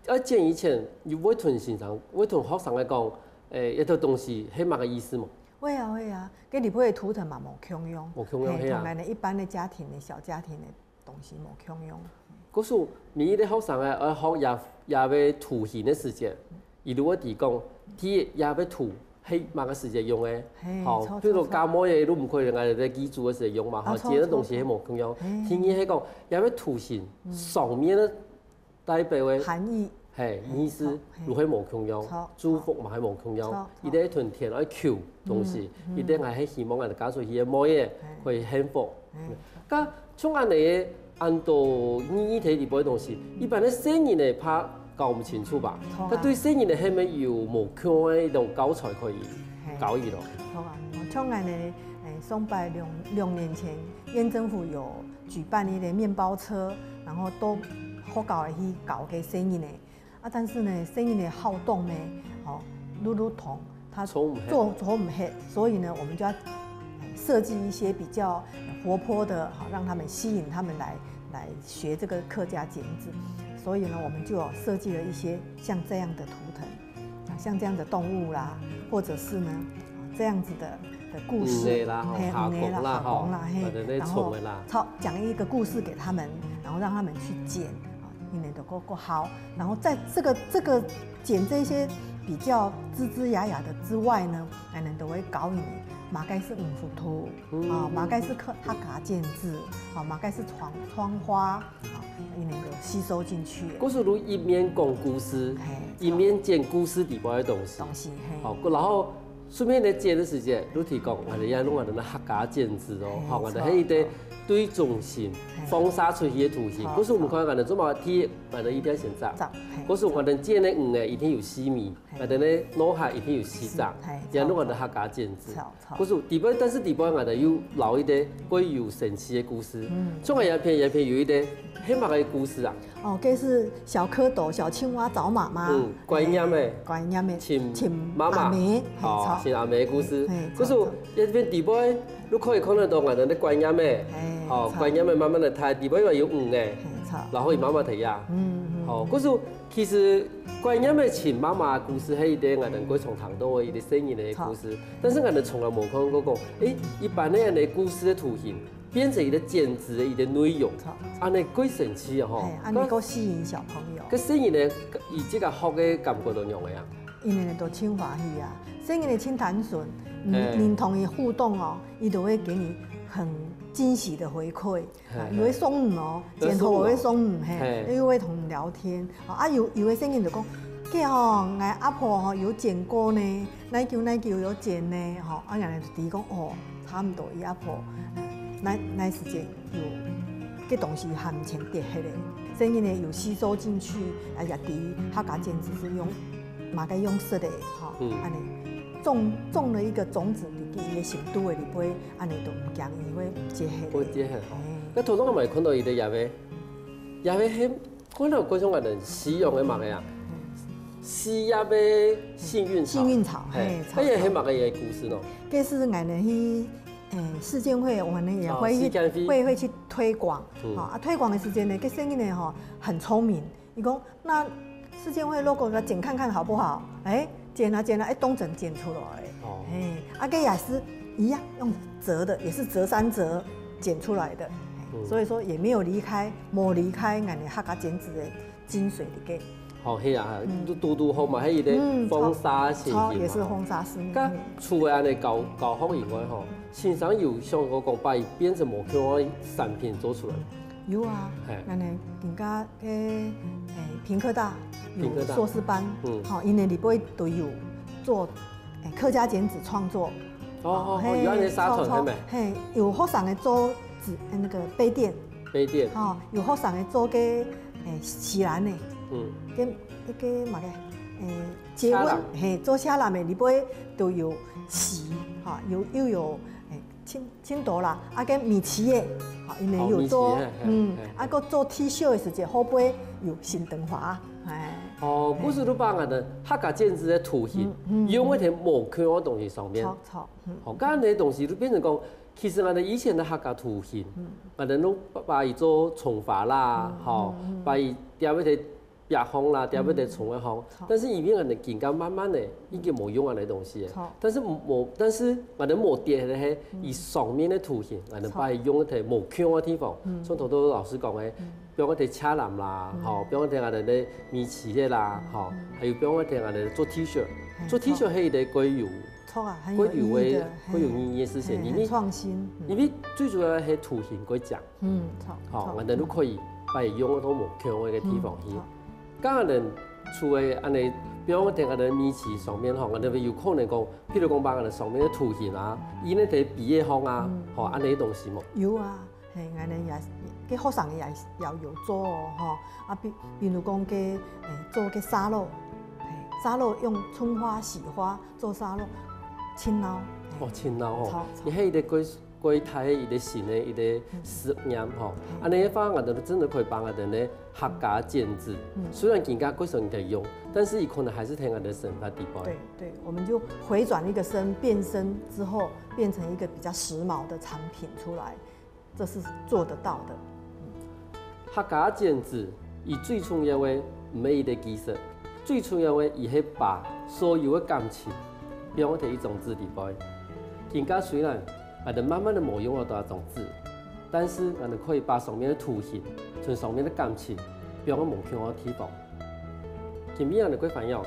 愛剪以前，你會同先生，會同學生來講，誒，這兜東西係麼个意思無？會啊，會啊，該裡背个圖騰嘛無共樣，無共樣，嘿，嘿啊。同𠊎等一般个家庭个小家庭个 東西無共樣。故所每一個學生啊，愛學這，這個圖形个時節，佢就會提供，第一，這個圖係麼个時節用个，嘿，好，著，譬如講，著，著。家務个，你毋可能啊，在祭祖个時節用嘛，啊，吼，著，剪个東西係無共樣。著，著。嘿。第二係講，這個圖形，嗯。上面个 代表个含義。嘿，意思，嘿，著，嘿。就係無共樣，著，祝福嘛係無共樣，著，著。佢兜同天愛求東西，嗯，嗯。佢兜還係希望𠊎等嫁出去个妹仔，嘿。可以幸福。嘿。該像恁仔个，恁多意義在裡背个東西，一般个細人仔怕搞毋清楚吧？著啊。該對細人仔係毋係有無共个一種教材可以，嘿。教佢咯？著啊，像恁仔，誒，上擺兩，兩年前，縣政府有 舉辦一個麵包車，然後到學校去教該細人仔。啊，但是呢，細人仔好動呢，哦，路路通，他坐，坐毋核。坐，坐毋核，所以呢，我們就要，呃，設計一些比較活潑的，好，讓他們吸引他們來，來學這個客家剪紙。所以呢，我們就有設計了一些像這樣的圖騰。 啊，像這樣的動物啦，或者是呢，啊，這樣子的，的故事，魚仔啦，吼，嘿，魚仔啦，蝦公啦，蝦公啦，吼，嘿，或者那蟲仔啦。然後，講一個故事給他們，然後讓他們去剪，啊，佢等就過，過好。然後在這個，這個剪這些比較枝枝椏椏的之外呢，𠊎等都會教佢等麼个係五福圖，嗯，啊，嗯。麼个係客，客家剪紙，啊，麼个係窗，窗花， 好，佢等就吸收進去了。故所就一面講故事，嘿，一面剪故事裡背个東西。東西，嘿。好，然後順便來剪个時節，就提供，𠊎等也用𠊎等个客家剪紙哦，嘿，好，𠊎等係一個著，著。對中心，嘿。放射出去个圖形。著，故所𠊎等看著。𠊎等做麼个，第一，𠊎等一定愛先紮。紮，嘿，故所𠊎等剪个魚仔，一定有四尾，嘿。𠊎等个腦海一定有四隻，是，嘿，也用𠊎等客家剪紙。著，著。 著。故所裡背，但是裡背𠊎等又留一個過有神奇个故事。嗯。像𠊎這片，這片有一個係麼个故事啊？哦，這是小蝌蚪、小青蛙找媽媽。嗯，觀音仔。哎，觀音仔，尋，尋媽媽。尋阿姆，嘿，哦，著。尋阿姆个故事。嘿，故所著，著。這片裡背，你可以看得到𠊎等个觀音仔。哎，哦，著。觀音仔慢慢个大，裡背又有魚仔。嘿，著。然後佢媽媽在這。嗯，嗯。哦，故所 其實觀音仔尋媽媽个故事係一個𠊎等過常聽到个一個細人仔个故事，著。但是𠊎等從來無看過講，誒，一般个恁仔故事个圖形變成一個剪紙个一個內容，著。恁仔過神奇啊吼！嘿，恁仔過吸引小朋友。該細人仔，佢自家學个感覺都仰仔啊？佢等都盡歡喜啊！細人仔盡單純，你，嘿。你同佢互動哦，佢都會給你很驚喜的回饋。 啊，嘿，有个送魚哦，嘿，剪好个送魚，送魚，嘿，嘿。又會同你聊天。哦，啊，有，有个細人就講，這吼，𠊎阿婆吼有剪過呢，哪久哪久有剪呢，吼，啊，𠊎等就知講，哦，差毋多，佢阿婆，哪，哪時節有，這東西還毋曾跌下來。細人仔有吸收進去，啊，也知客家剪紙係用，麼个用色个，吼，嗯。恁仔種，種了一個種子，佇佢个心肚个裡背， 恁仔都毋驚，佢會毋接受个。會接受吼。嘿。該頭先𠊎嘛有看到一個葉仔，葉仔係看到過像𠊎等西洋个麼个啊？嗯。西洋个幸運草。幸運草，嘿，嘿，草，該也係麼个个故事呢？該係𠊎等去，誒，世建會，𠊎等也會去，哦，世建會。會，會去推廣，嗯。吼，啊，推廣个時節呢，該細人仔吼，很聰明， 佢講，那世建會如果來剪看看好不好？誒，剪啊剪啊，哎，當真剪出來。哦。嘿，啊，這也是一樣，用折的，也是折三折剪出來的。嘿，嗯。所以說也沒有離開，沒離開𠊎等客家剪紙的精髓的。好，係啊，嗯。都都都好嘛，還有一個嗯，風沙先行嘛，錯，也是風沙先行。該除了恁樣教教學以外吼，先生有想過講把佢變成無共樣个產品做出來？有啊，嘿。𠊎等今个 个，誒，屏科大有屏科大碩士班，嗯。吼，因為裡背都有做，誒，客家剪紙創作。哦，哦，哦，嘿，有恁樣社團，創，創，係無？嘿，有學生个做紙，誒，那個杯墊。杯墊。吼，有學生个做个，誒，錫籃个。嗯。跟那個麼个，誒，接吻，車籃。嘿，做車籃个，裡背都有錫，吼，有，又有，誒， 盡，盡多啦，啊，該米奇个，吼，因為有做，哦，米奇，嘿，嘿，嗯，嘿。啊，閣做T恤个時節，後背有新燈花，哎。哦，故所你把𠊎等客家剪紙个圖形，嗯，嗯，用在無共樣个東西上面。著，著，嗯。哦，恁樣个東西就變成講，其實𠊎等以前个客家圖形，嗯。𠊎等都把，把佢做沖花啦，嗯，吼，嗯，嗯。把佢貼在 壁項啦，貼在窗个項。嗯。著。但是因為𠊎等今个慢慢个，已經無用恁樣个東西了。著。但是無，但是𠊎等無跌个係，嗯。佢上面个圖形，𠊎等把佢用在無共个地方。嗯。像頭頭老師講个，嗯。比如講在車籃啦，嗯。吼，比如講在𠊎等个米奇个啦，嗯，吼，嗯。還有比如講在𠊎等做T恤，嘿，做T恤著。係一個過有，著啊，很有意義的，過有个，過有意義个事情，嘿，因為，很創新，嗯。因為最主要係圖形過靚。 嗯，著，吼，著。𠊎等就可以把佢用到無共樣个地方去。嗯，著。該𠊎等除了恁樣，比如講在𠊎等个米奇上面吼，𠊎等有可能講，譬如講把𠊎等上面个圖形啊，印在在杯仔項啊，嗯。吼，恁樣个東西無？有啊，嘿，𠊎等也，該學生也，也有做哦，吼。啊，比，比如講該，誒，做該沙漏，嘿，沙漏用春花、喜花做沙漏，盡鬧，嘿。哦，盡鬧吼。著，著。你還有一個過 過大个一個新个一個實驗吼。嗯。恁樣个話，𠊎等真的可以幫𠊎等个客家剪紙。嗯。雖然今个過少人在用，但是佢可能還係在𠊎等个生活裡背。對，對，我們就回轉一個身，變身之後，變成一個比較時髦的產品出來，這是做得到的。嗯。 客家剪紙，佢最重要个毋係佢个技術，最重要个佢係把所有个感情放在一張紙裡背。今个雖然𠊎等慢慢个無用到這張紙，但是𠊎等可以把上面个圖形，同上面个感情，放在無共个地方。今晡日𠊎等个分享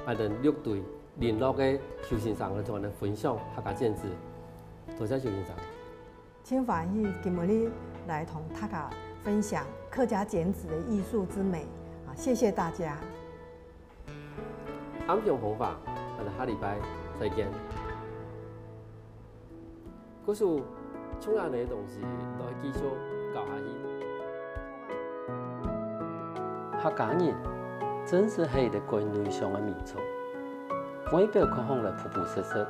，𠊎等六堆聯絡个邱先生來同𠊎等分享客家剪紙。多謝邱先生。 盡歡喜今晡日來同大家分享客家剪紙的藝術之美啊！謝謝大家。暗香風華，𠊎等下禮拜再見。故所，像恁樣个東西，都愛繼續教下去。 客家人真實係一個蓋內向个民族，外表看項來樸樸實實，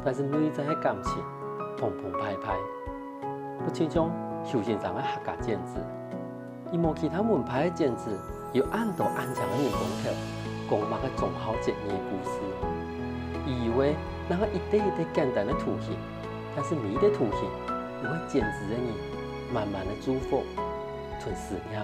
但是內在个感情澎澎湃湃。就親像邱先生个客家剪紙，佢無其他門派个剪紙有恁多恁靚个人工頭，講麼个忠孝節義个故事。佢有个哪个一垤一垤簡單个圖形，但是每一垤圖形，有个剪紙个人滿滿个祝福同思念。